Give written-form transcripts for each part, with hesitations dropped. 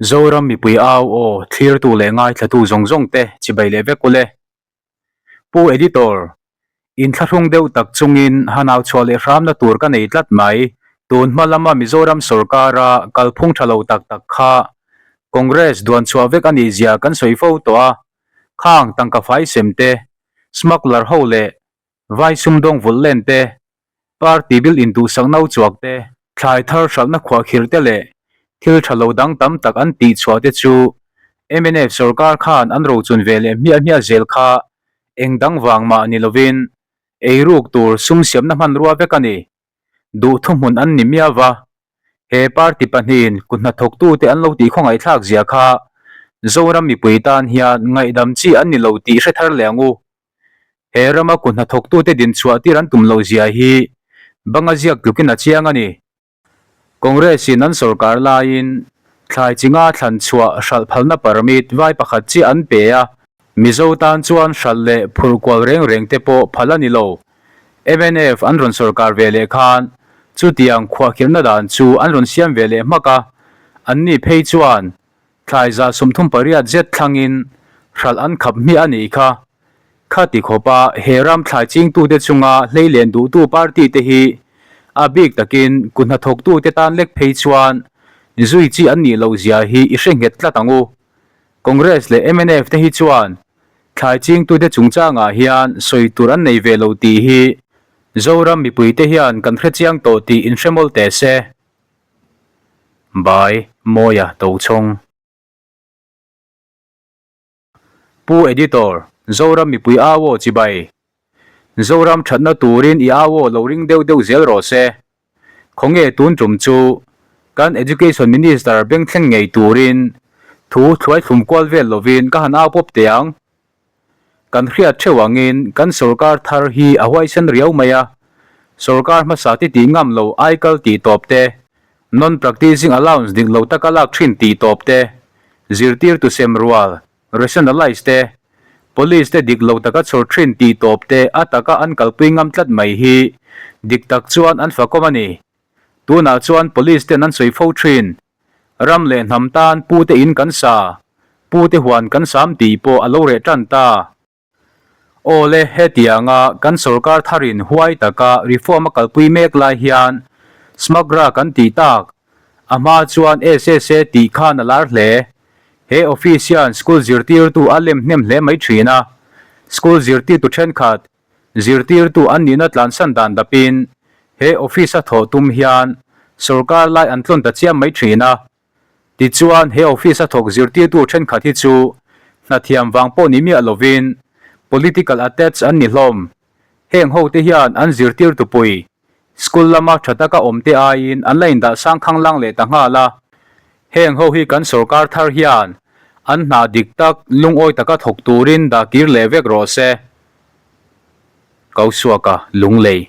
Zoram mipui au aw thlirtu leh ngaithlatu zawng zawng te chibai leh vek ule. Pu Editor, inthlahrung deuh tak chungin han au chhuah leh hramna tur ka nei tlat mai. Tun hma lama Mizoram sorkara kalphung tha lo tak tak kha Congress duan chhuah vek a nih zia kan sawi fo tawh a, khang tangka fai sem te, smuggler ho leh vai sumdawng vulh len te, Party bil induhsak no chuak te, thlai thar hralhna khuahkhirh te leh thil tha lo dang tam tak an tih chhuah te chu mnf sorkar khan an rochun ve leh hmiah hmiah zel kha eng dang vang mah ni lovin eiruk tur sum siamna hmanrua vek a ni. Duh thuhmun an ni miau va. He party pahnihin kut hnathawktute an lo tih khawngaihthlak zia kha Zoram mipui tan hian ngaihdam chi an ni lo tih hre thar leh ang u. He rama kut hnathawktute din chhuah tir an tum loh zia hi banga ziak tlukin a chiang a ni. Congress in an sorkar laiin thlai chi nga thlan chhuah hralh phalna permit vai pakhat chiah an pe a, Mizo tan chuan hralh leh phurh kual reng reng te pawh phal a ni lo. Mnf an rawn sorkar ve leh khan chutiang khuahkhirhna dan chu an rawn siam ve leh hmak a, anni phei chuan Thlai 38 zet thlangin hralh an khap hmiah a nih kha. Khati khawpa he ram thlai chingtute chunga hleilen duhtu party te hi a bik takin kut hnathawktute tan lek phei chuan zui chi an nih loh zia hi i hre nghet tlat ang u. Congress leh mnf te hi chuan thlai chingtute chungchangah hian sawi tur an nei ve lo tih hi Zoram mipuite hian kan hrechiang tawh tih inhre mawlh teh se. By Mawia Tochhawng. Pu Editor, Zoram mipui au aw chibai. Zoram thatna turin i au aw lo ring deuh deuh zel rawh se. Khawnge tun tum chu kan Education Minister bengthleng ngei turin thu thluai thlum kual vel lovin ka han au pawp teh ang. Kan hriat theuh angin kan sorkar thar hi a huaisen riau mai a, sorkar hmasa ti tih ngam lo aikal tih tawp te, non-practicing allowance dik lo taka lak thin tih tawp te, zirtirtu sem rual, rationalize te, police te dik lo taka chhawr thin tih tawp te a taka an kalpui ngam tlat mai hi dik tak chuan an fakawm a ni. Tunah chuan police ten an sawi fo thin. Ram leh hnam tan pute in kan sa, pute huan kan sam tih pawh a lo reh tan ta. Aw le, hetianga kan sorkar tharin huai taka reform a kalpui mek lai hian Smagra kan tih tak, a hma chuan SSA tih khan a lar hle. He office hian school zirtirtu a lem hnem hle mai thin a, school zirtirtu thenkhat Zirtirtu an nihna tlansan dan dapin he office a thawh tum hian sorkar lai an tlawn ta chiam mai thin a. Tichuan he office a thawk zirtirtu thenkhat hi chu hnathiam vang pawh ni miah lovin political attach an ni hlawm. Heng hote hian an zirtirtu pui school lama tha taka awm te aiin an la indah sang khanglang leh ta nghal a. Heng ho hi kan sorkar thar hian an hna dik tak lungawi taka thawk turin dah kir leh vek rawh se. Kausuaka Lunglei.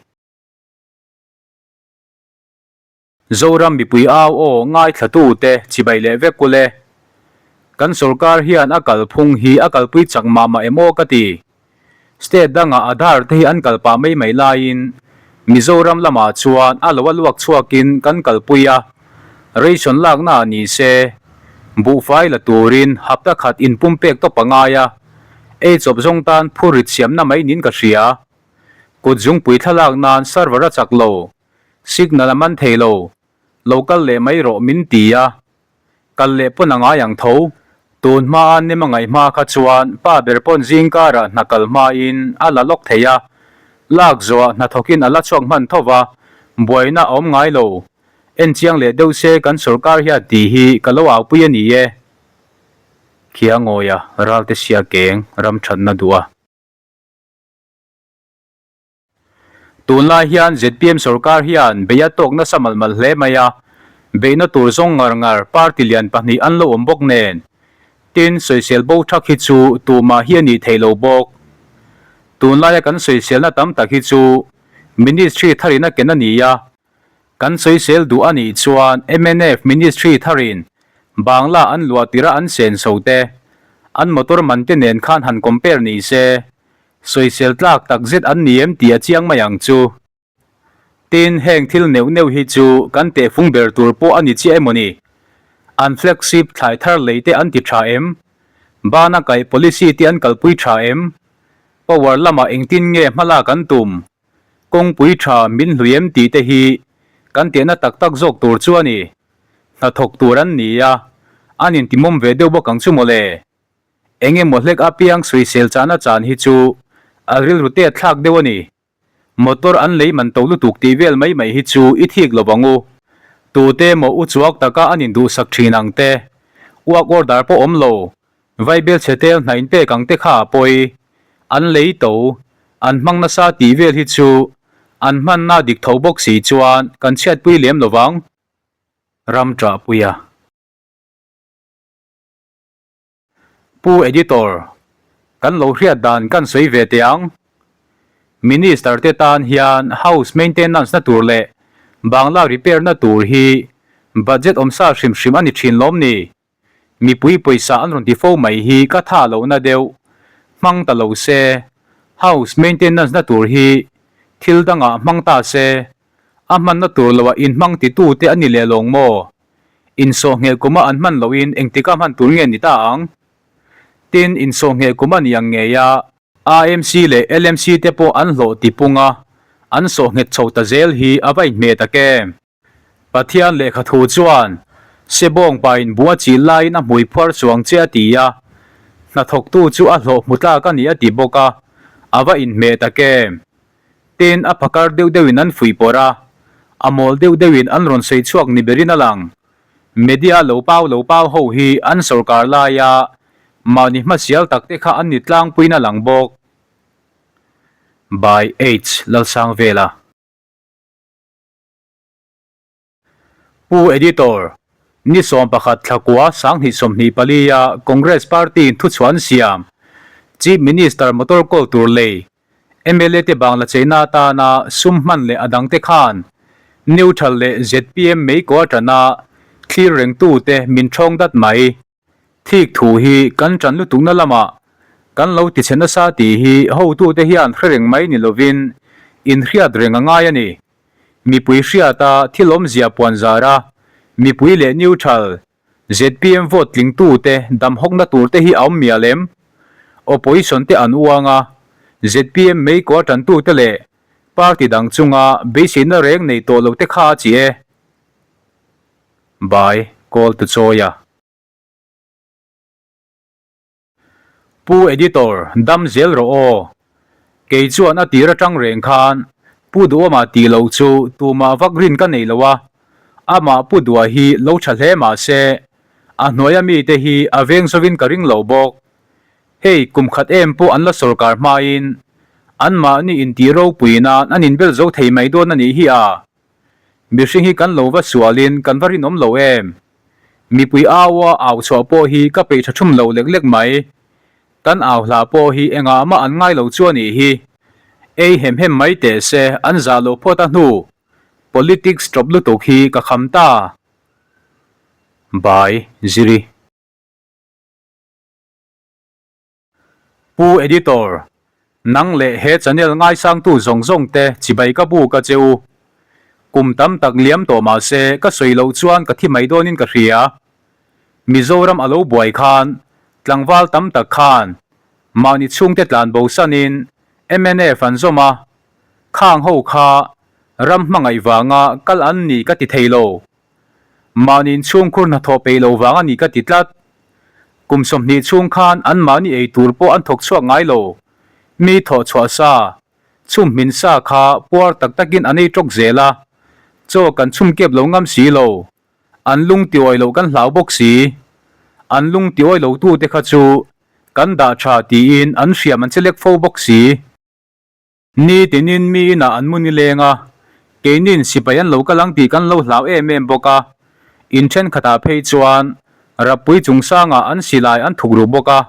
Zoram mipui au aw ngaithlatute chibai leh vek ule. Kan sorkar hian a kalphung hi a kalpui chak mah mah em aw ka ti. State dangah Aadhaar te hi an kal pah mai mai laiin Mizoram lamah chuan a lo a luak chhuakin kan kalpui a, ration lakna ah ni se buhfai la turin hapta khat inpumpek tawp a ngai a. Ei chawp zawng tan phurrit siamna mai niin ka hria. Kut zungpui thlalak nan server a chak lo, signal a man thei lo, lo kal leh mai rawh min ti a, kal leh pawn a ngai ang tho. Tun hmaa nem a ngaih hma kha chuan pa ber pawn zing karah hna kal hmain a la lawk thei a, lak zawhah hnathawkin a la chhuak hman tho va, buaina a awm ngai lo. Enchiang leh deuh se kan sorkar hian tih hi ka lo aupui a ni e. Khiangawia ralte sia keng ram thatna duh a. Tunlai hian zpm sorkar hian bei a tawk nasa malh malh hle mai a, beihna tur zawng ngar ngar party lian pahnih an lo awm bawk nen. Tin, sawisel bo thak hi chu tumah hi a nih theih lo bawk. Tunlaia kan sawiselna tam tak hi chu Ministry tharin a ken a ni a, Kan sawisel duh a nih chuan mnf Ministry tharin Bangla an luah tirh a an senso te, an motor man te nen khan han compare ni se, sawisel tlak tak zet an ni em tih a chiang mai ang chu. Tin, heng thil neuh neuh hi chu kan tehfung ber tur pawh a ni chiah emaw ni? An flagship thlai thar lei te an ti tha em? Bana kaih policy te an kalpui tha em? Power lamah engtin nge hmalak an tum? Kawngpui tha min hlui em tih te hi kan tehna tak tak zawk tur chu a ni. Hnathawk tur an ni a, an intimawm ve deuh bawk ang chu mawle. Eng emaw hlek apiang sawisel chahna chan hi chu a rilru tet thlak deuh a ni. Motor an lei man to lutuk tih vel mai mai hi chu i thik lo ang u. Tute emaw u chuak taka an induhsak thin ang te, work order pawh awm lo, Vaibel chhe tel hna in pek ang te kha a pawi. An lei to, an hmang nasa tih vel hi chu an hmanna dik tho bawk si chuan kan chhiatpui lem lo vang. Ram ṭahpuia. Pu Editor, kan lo hriat dan kan sawi ve teh ang. Minister te tan hian house maintenance na tur leh bangla repair na tur hi budget awmsa hrim hrim a ni ṭhin lawm ni? Mipui pawisa an rawn ti fo mai hi ka tha lohna deuh hmang ta lo se, house maintenance na tur hi thil dangah hmang ta se, a hmanna tur loah inhmang titu te a ni leh lawng maw? Insawhngheh kuma an hman lohin engtika hman tur nge ni ta ang? Tin, insawhngheh kum a ni ang ngei a, AMC leh LMC te pawh an hlawh tipung a, an sawhnghet chho ta zel hi a va inhmeh tak em? Pathian lehkha thu chuan, Sebawng pain bua chil laiin a hmui phuar chuang che a ti a, hnathawktu chu a hlawh hmu tlak a ni a ti bawk a, a va inhmeh tak em? Tin, a phakar deuh deuhin an fuih pawrh a, a mawl deuh deuhin an rawn sawi chhuak ni berin a lang. Media lo pau lo pau ho hi an sawrkar laia mahni hmasial tak te kha an ni tlangpuiin a lang bawk. By H. Lalsangvela. Pu Editor, Ni 11 thlakua 2024 a Congress Party in thuchhuah an siam, Chief Minister motor kawl tur lei, mla te bangla cheina atana sum hman leh a dangte khan neutral leh zpm mei kaw atana thlir rengtute min thawng dat mai. Thik thu hi kan ṭan lutukna lamah kan lo tichhe nasa tih hi hotute hian hre reng mai ni lovin inhriat reng a ngai a ni. Mipui hriata thil awmzia puan zara mipui leh neutral zpm vote tlingtute damhawkna turte hi a awm mial em? Opposition te an uang a, zpm meikaw ṭantute leh party dang chunga beiseina reng nei tawh lote kha a chi e. By Call to Chawia. Pu Editor, dam zel rawh aw. Kei chuan a tir atang reng khan Pu Duhawma tih loh chu tumah vak rin ka nei lo a, amah Pu Duha hi lo tha hle mah se, a hnuaia mite hi a veng zovin ka ring lo bawk. Hei kum khat em pawh an la sawrkar hmain anmahni intih ropui nan an inbel zo thei mai dawn a nih hi a. Mihring hi kan lo va sualin kan va rinawm lo em? Mipui aua au chhuah pawh hi ka peih tha thum lo lek lek mai. Kan au hla pawh hi engah mah an ngai lo chu a nih hi. Ei hem hem mai teh se an zah loh phawt a hnu. Politics tawp lutuk hi ka kham ta. By Ziri. Pu Editor, nang leh he channel ngaisangtu zawng zawng te chibai ka buk a che u. Kum tam tak liam tawh mah se ka sawi loh chuan ka thi mai dawnin ka hria. Mizoram a lo buai khan tlangval tam tak khan mahni chhungte tlan bo sanin mnf an zawm a, khang ho kha ram hmangaih vanga kal an ni ka ti thei lo. Mahni inchhungkhur hnathawh peih lo vang a ni ka ti tlat. Kum 20 chhung khan anmahni ei tur pawh an thawk chhuak ngai lo. Mi thawh chhuah sa, chhum hmin sa kha puar tak takin an ei tawk zel a, chaw kan chhum kep lo ngam si lo. An lung tiawi loh kan hlau bawk si. An lung tiawi lo tute kha chu kan dah tha tiin an hriam an che lek fo bawk si. Ni tinin mi inah an mu nileng a, keinin sipai an lo kal ang tih kan lo hlau em em bawk a. In thenkhatah phei chuan Rappui chungsangah an silai an thuk ru bawk a,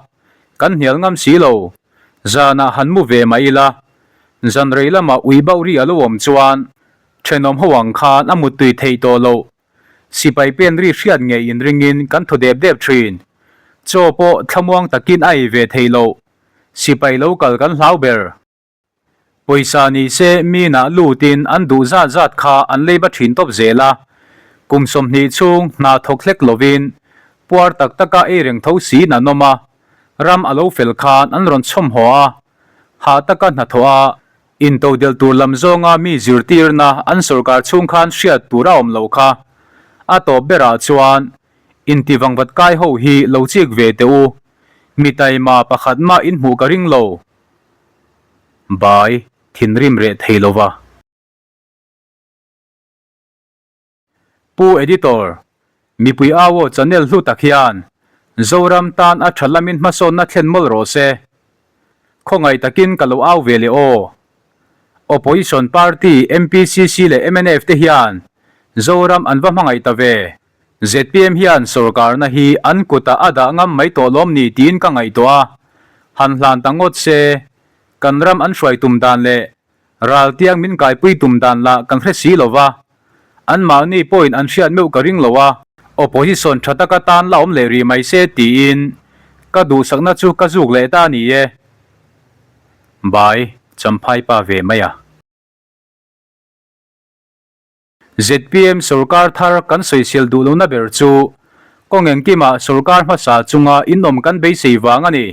kan hnial ngam si lo. Zanah han mu ve mai ila, zan rei lamah ui bauh ri a lo awm chuan thenawm ho ang khan a muttui theih tawh loh. Sipai pen ri hriat ngei inringin kan thaw dep dep thin. Chaw pawh thlamuang takin a ei ve theih loh. Sipai lo kal kan hlau ber. Pawisa ni se minah lutin an duh zat zat kha an leiba thin tawp zel a. Kum 20 chhung hna thawk hlek lovin. Puar tak taka ei reng tho siin an awm a, ram a lo fel khan an rawn chhawm haw a, hah taka hnathawh a, intodelh tur lam zawnga mi zirtirna an sawrkar chhung khan hriat tur a awm loh kha. A tawp berah chuan intivangvat kai ho hi lo chik ve teh u, mi taima pakhat mah in hmuh ka ring lo. Bai thinrim reh thei lova. Pu Editor, mipui au aw channel hlu tak hian Zoram tan a tha lamin hmasawnna thlen mawlh rawh se. Khawngaih takin ka lo au ve leh aw. Opposition party MPCC leh mnf te hian Zoram an va hmangaih ta ve. Zpm hian sorkarna hi an kutah a dah ngam mai tawh lawm ni tiin ka ngaihtuah a, han hlan ta ngawt se, kan ram an hruai tum dan leh Raltiang min kaipui tum dan lah kan hre si lo va, anmahni pawhin an hriat meuh ka ring lo a, opposition tha taka tan la awm leh rih mai se tiin ka duhsakna chu ka zuk leh ta a ni e. Bai, Champhai pa ve mai a. Zpm sorkar thar kan sawisel duh lohna ber chu kawng engkimah sorkar hmasa chunga inawm kan beisei vang a ni.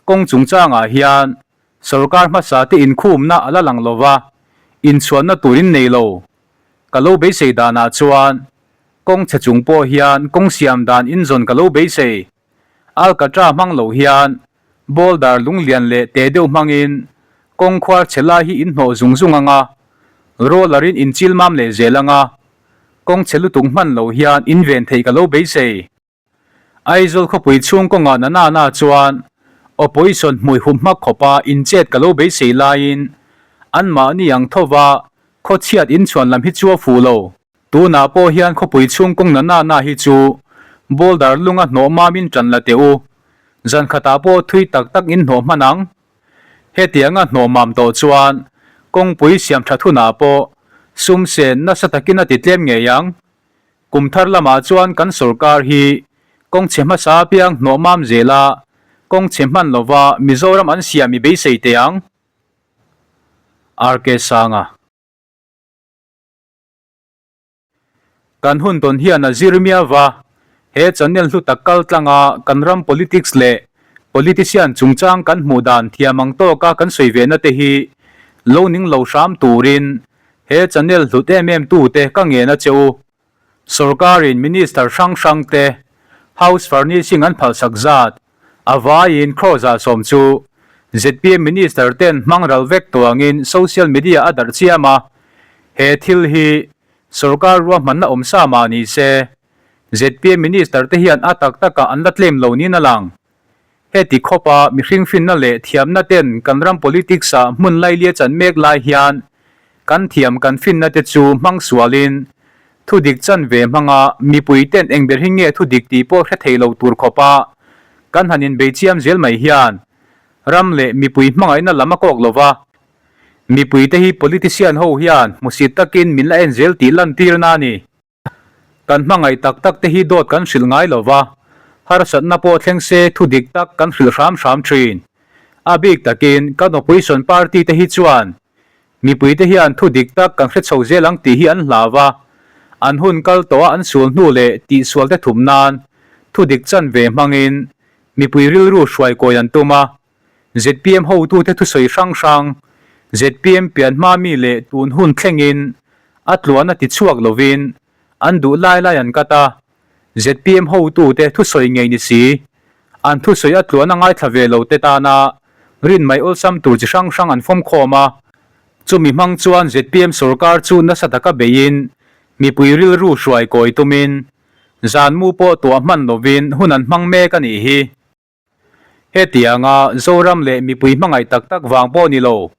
Kawng chungchangah hian Sorkar hmasa te inkhumna a la lang lo va, inchhuanna tur in nei lo. Ka lo beisei danah chuan kawng chhe chung pawh hian kawng siam dan inzawn ka lo beisei. Alkatra hmang lo hian boulder lunglian leh te deuh hmangin kawng khuar chhe lai hi inhnawh zung zung ang a, roller in inchil mam leh zel ang a, kawng chhe lutuk hman lo hian inven theih ka lo beisei. Aizawl khawpui chhung kawngah na na na chuan opposition hmui hup hmak khawpa inchet ka lo beisei laiin anmahni ang thova khawchhiat inchhuan lam hi chu a fuh lo. Tunah pawh hian khawpui chhung kawng na na na hi chu boulder lunga hnawh mamin ṭan la teh u. Zan khatah pawh thui tak tak in hnawh hman ang. Hetianga hnawh mam tawh chuan kawngpui siam ṭhat hunah pawh sum sen nasa takin a ti tlem ngei ang. Kum thar lamah chuan kan sorkar hi kawng chhe hmasa apiang hnawh mam zel a, kawng chhe hman lova Mizoram an siam i beisei teh ang. RK Sanga. Kan hun tawn hian a zir miau va, he channel hlu tak kal tlanga kan ram politics leh politician chungchang kan hmuh dan thiam ang tawka kan sawi ve na te hi lo ning lo hram turin He channel hlut em em tute ka ngen a che u. Sorkarin Minister hrang hrang te House Furnishing an phalsak zat a vaiin crore 110 chu zpm Minister ten hmang ral vek tuangin social media a darh chiam a. He thil hi sorkar ruahmanna awm sa mah ni se zpm Minister te hian a tak takah an la tlem lo niin a lang. Heti khawpa mihring finna leh thiamna ten kan ram politics ah hmun lailia chan mek lai hian kan thiam kan finna te chu hmang sualin thudik chan ve hmanga mipui ten eng ber hi nge thudik tih pawh hre thei lo tur khawpa kan han inbei chiam zel mai hian ram leh mipui hmangaihna lam a kawk lova mipui te hi politician ho hian hmusit takin min la en zel tih lantirna a ni. Kan hmangaih tak tak te hi dawt kan hrilh ngai lo va, harsatna pawh thleng se thu dik tak kan hrilh hram hram thin. A bik takin kan opposition party te hi chuan mipui te hian thu dik tak kan hre chho zel ang tih hi an hlau va, an hun kal tawh a an sul hnu leh tihsual te thum nan thu dik chan ve hmangin mipui rilru hruai kawi an tum a. Zpm hotute thusawi hrang hrang, zpm pian hma mi leh tun hun thlengin a tluan a ti chhuak lovin an duh lai lai an kat a, zpm hotute thusawi ngei ni si, an thusawi a tluan a ngaithla ve lo te tana rin mai awlsam tur chi hrang hrang an fawm khawm a, chumi hmang chuan zpm sorkar chu nasa taka beiin mipui rilru hruai kawi tumin zan mu pawh tuah hman lovin hun an hmang mek a nih hi. Hetianga Zoram leh mipui hmangaih tak tak vang pawh ni lo,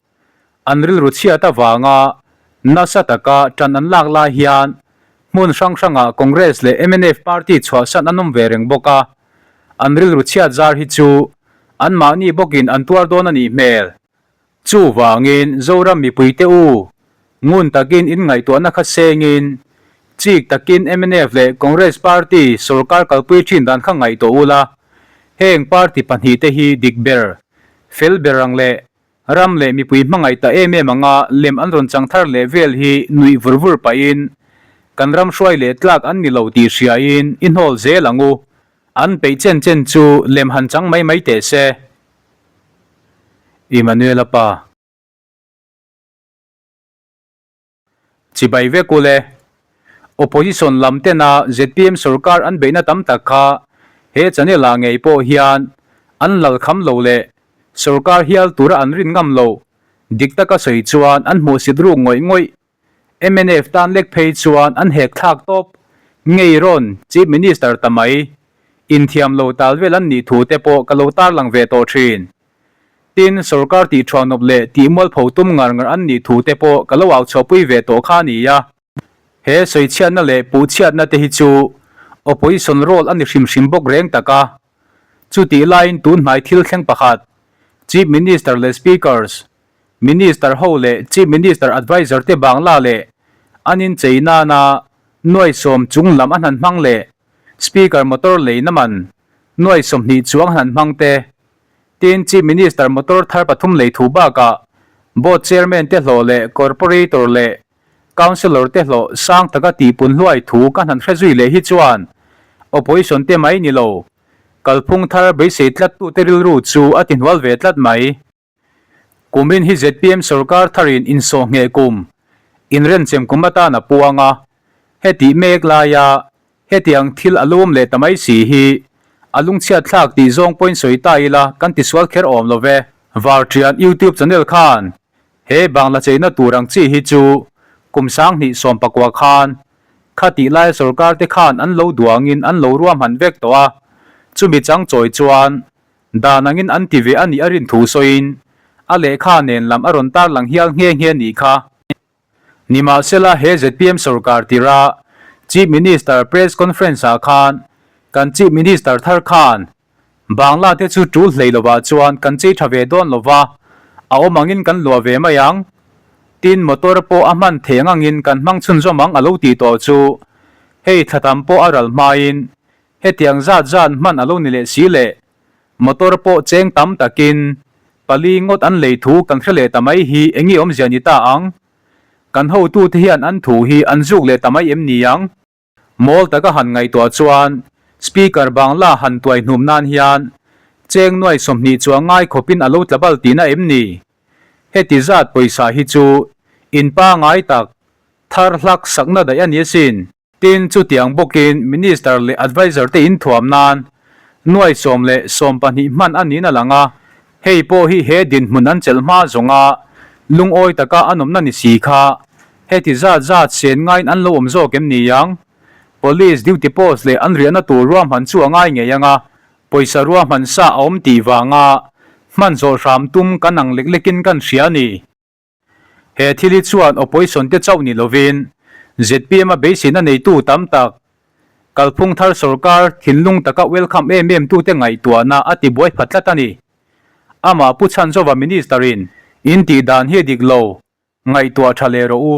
an rilru chhiat avanga nasa taka ṭan an lak lai hian hmun hrang hrangah Congress leh mnf party chhuahsan an awm ve reng bawk a, an rilru chhiat zar hi chu anmahni bawkin an tuar dawn a nih hmel. Chuvangin Zoram mipuite u, ngun takin in ngaihtuahna kha sengin, chik takin mnf leh Congress party sorkar kalpui thin dan kha ngaihtuah ula, heng party pahnihte hi dik ber, fel ber ang leh ram leh mipui hmangaih ta em em anga lem an rawn chang thar leh vel hi nuih vur vur pahin kan ram hruai leh tlak an ni lo tih hriain i hnawl zel ang u. An peih chen chen chu lem han chang mai mai teh se. Emmanuel-a pa. Chibai vek ule. Opposition lam tena zpm sorkar an beihna tam tak kha he channel ah ngei pawh hian an lal kham lo leh sorkar hial tura an rin ngam lo dik taka sawi chuan an hmuhsit ruk ngawih ngawih. Mnf tan lek phei chuan an hek thlak tawp ngei rawn Chief Minister ta mai inthiam lo tal vel an nih thu te pawh ka lo tarlang ve tawh thin. Tin, sorkar tih thuanawp leh tih mualpho tum ngar ngar an nih thu te pawh ka lo au chhuahpui ve tawh kha a ni a. He sawichhiatna leh puhchhiatna te hi chu opposition role a ni hrim hrim bawk reng tak a. Chutih laiin tun hnai thil thleng pakhat, Chief Minister leh Speakers, Minister ho leh Chief Minister Adviser te bangla leh an inchei nana nuai sawm chung lam a hnan hmang leh Speaker motor leina man nuai 20 chuang hnan hmang te Tin, Chief Minister motor thar pathum lei thu bakah Board Chairman te hlawh leh Corporator leh Councillor te hlawh sang taka tihpun hluai thu ka hnan hre zui leh hi chuan Opposition te mai ni lo, kalphung thar beisei tlattute rilru chu a tihnual ve tlat mai. Kumin hi zpm sorkar tharin insawhngheh kum, inrenchem kum atan a puang a, hetih mek laia Hetiang thil a lawm leh ta mai si hi a lungchhiat thlak tih zawng pawhin sawi ta ila kan tisual kher awm lo ve. Varṭian YouTube channel khan he Bangla cheina tur ang chi hi chu kum 2019 khan khatih laia sorkar te khan an lo duangin an lo ruahman vek tawh a, chumi chang chawi chuan dan angin an ti ve a nih a rin thu sawiin a lehkha nen lam a rawn tarlang hial nghe nghe nih kha. Nimahsela he zpm sorkar tira Chief Minister Press Conference ah khan kan Chief Minister thar khan Bangla te chu tul hlei lovah chuan kan chei tha ve dawn lova, a awm angin kan luah ve mai ang. Tin motor pawh a hman thei ang angin kan hmang chhunzawm ang a lo tih tawh chu hei thla tam pawh a ral hmain hetiang zat zat hman a lo ni leh si le. Motor pawh cheng tam takin pali ngawt an lei thu kan hre leh ta mai hi eng nge awmzia ni ta ang? Kan hotute hian an thu hi an zuk leh ta mai em ni ang? Mawl taka han ngaihtuah chuan Speaker Bangla han tuai hnum nan hian cheng nuai 20 chuang ngai khawpin a lo tla bal tihna em ni? Heti zat pawisa hi chu in pangai tak thar hlak sakna daih a ni asin. Tin, chutiang bawkin Minister leh Adviser te inthuam nan nuai 10 le 12 hman a niin a lang a, hei pawh hi he dinhmun an chelh hma zawnga lungawi taka an awmna ni si kha heti zat zat sen ngaiin an lo awm zawk em ni ang? Police duty post leh an riahna tur ruahman chu a ngai ngei ang a, pawisa ruahman sa a awm tih vanga hman zawh hram tum kan ang lek lekin kan hria a ni. He thil hi chuan opposition te chauh ni lovin zpm a beiseina neitu tam tak, kalphung thar sorkar thinlung taka welcome em em tute ngaihtuahna a ti buai phat tlat a ni. Amah Pu Chhanzova Minister in in tih dan hi a dik lo, ngaihtuah tha leh rawh u,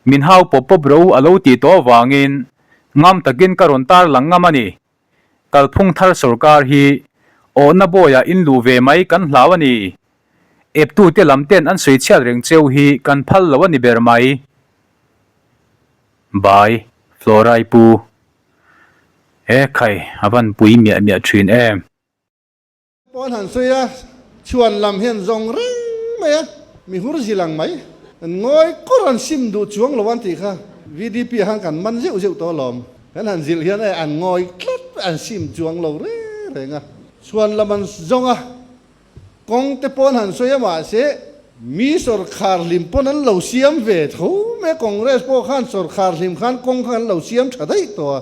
min hau pawp pawp rawh u a lo tih tawh avangin ngam takin ka rawn tarlang ngam a ni. Kalphung thar sorkar hi awhna bawiah in luh ve mai kan hlau a ni. Eptute lam ten an sawi chhiat reng cheu hi kan phal lo a ni ber mai. Bai, Florai pu. E khai, a van pui miah miah thin em. Pawn han sawi a, chhuan lam hian zawng reng mai a, mi hur zil ang mai. An ngawi kawr an sim duh chuang lo an tih kha VDP ah khan kan man zeuh zeuh tawh alawm. Kan han zilh hian e an ngawi tlat an sim chuang lo reng reng a. Chhuan lam an zawng a, kawng te pawn han sawi a mahse mi sawrkhar hlim pawn an lo siam ve tho mai a, Congress pawh khan sawrkhar hlim khan kawng kha an lo siam tha daih tawh a.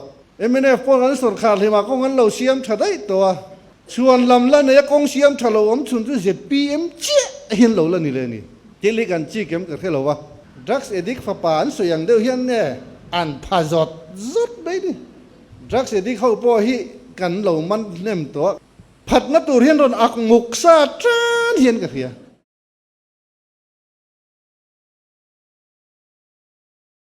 Mnf pawh kan sawrkhar hlimah kawng an lo siam tha daih tawh a, chhuan lam la nei a kawng siam tha lo awm chhun chu zpm chiah hian lo la ni leh a ni. Thil hi kan chik em ka hre lo a, drugs addict fapa an sawi ang deuh hian nge an pha zawt zawt mai ni. Drugs addict ho pawh hi kan lo man hnem tawh a, phatna tur hian rawn ak muk sa tan hian ka hria.